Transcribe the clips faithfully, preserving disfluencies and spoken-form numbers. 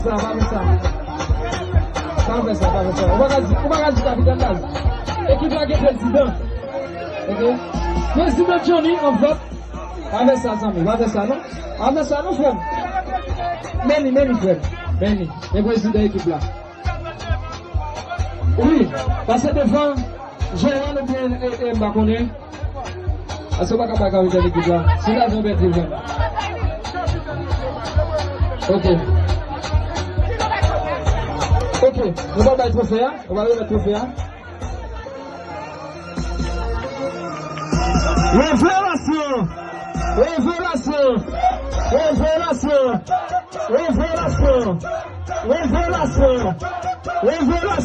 Sa, pa fè sa. Pa fè sa, pa fè sa. Ou pa ka di, ou pa ka di kapital la. Ekip la gen prezidan. Ok? Prezidan Johnny, anvlòp. Pa fè sa, zanmi. Pa fè sa, non. Pa fè sa, non, frè m. Men li, men li, frè m. Men li. Men prezidan ekip la. Wi, pase devan. Joel oubyen, e, e, m pa konnen. Ase w pa ka bay kapital ekip la. Se lajan w pèdi, frè m. Ok. Ok. Nou pa bay twofe a? Nou pa remèt twofe a? Revelasyon! Revelasyon! Revelasyon! Revelasyon! Revelasyon! Revelasyon!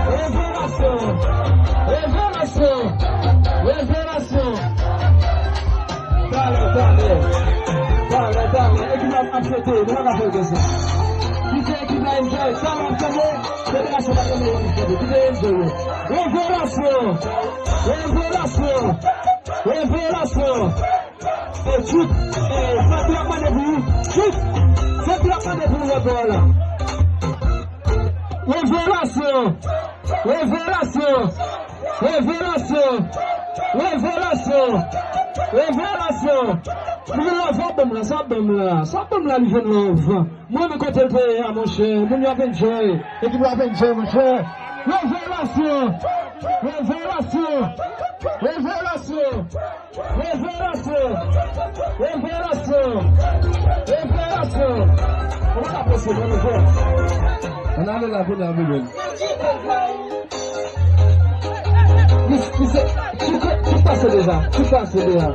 Revelasyon! Revelasyon! Revelasyon! Talè, talè. Talè, talè. Ekip la ap fete. Nou pa ka fè konsa. Kite ekip la enjoy. Talè ap tande. Federasyon pa tande. Kite enjoy. Revelasyon! Revelasyon! Revelasyon! E chut! E, Fabio ap mande pou ou. Chut! Fabio ap mande pou ou lòt bò la. Revelasyon! Revelasyon! Revelasyon! Revelasyon! Revelasyon! Li vin love, sa banm la, sa banm la, sa banm la li vin love. Mwen, men kote l te ye a, monchè. Moun yo ap enjoy. Ekip la ap enjoy, monchè. Revelasyon! Revelasyon! Revelasyon! Revelasyon! Revelasyon! Revelasyon! Ann ale la, kounye a, Bibel. Li, li se, tout, tout pase deja, tout pase deja.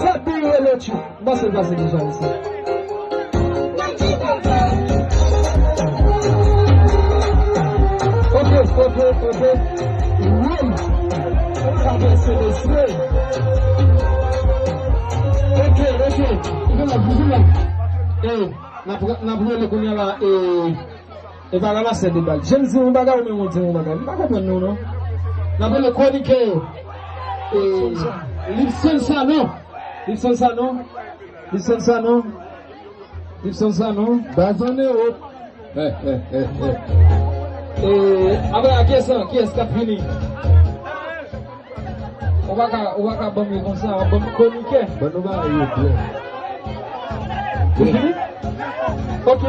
Fè pi rele tout. M panse l pase deja, mesye. Ok, ok, ok. Woy! Sa pase, mesye. Ok, ok. Vin la, vin la. Ey, n ap, n ap rele kounye a la, ey. E pa ramasè de bal. James di yon bagay, ou menm ou di yon bagay. M pa konprann nou, non. N ap rele kwonikè yo. E, Lipson Sanon. Lipson Sanon. Lipson Sanon. Lipson Sanon. Bazan Ewòp. E, apre a, kiyès lan? Kiyès k ap vini? Ou pa ka, ou pa ka ban m yo konsa, w ap ban m kwonikè. Ban nou bagay yo byen. Ou fini? Ok.